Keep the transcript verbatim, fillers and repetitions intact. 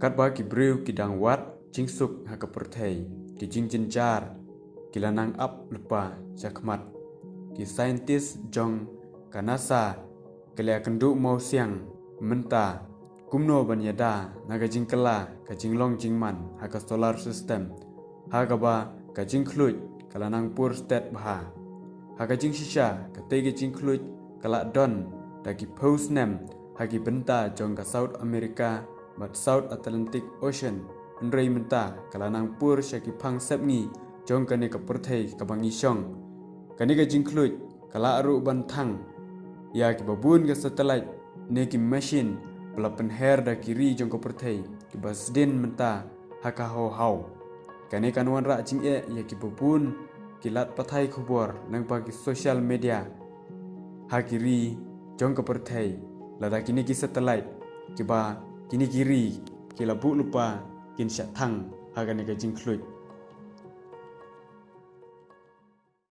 Katba ki briew ki dang wad jingsuk ha ka pyrthei, ki jingjynjar ki la nang ap lypa shakhmat. Ki scientist jong ka NASA ki la ïakynduh mawsiang mynta kumno ban ïada na ka jingkylla ka jinglong jingman ha ka solar system, ha kaba ka jingkhluit ka la nang pur stet bha. Ha ka jingshisha, katei ka jingkhluit ka la don da ki phew snem ha ki bynta jong ka South America bad South Atlantic Ocean, hynrei mynta ka la nang pur sha ki phang sepngi jong kane ka pyrthei kaba ngi shong. Kane ka jingkhluit ka la ruh ban thang ïa kiba bun ka satellite ne ki machine ba la pynher da ki ri jong ka pyrthei kiba sdien mynta ha ka haw haw. Kane kan wanrah jingeh ïa kiba bun ki lad pathai khubor lyngba ki social media ha ki ri jong ka pyrthei, lada kine ki satellite kiba kine ki ri ki la buh lypa kin shah thang ha kane ka jingkhluit.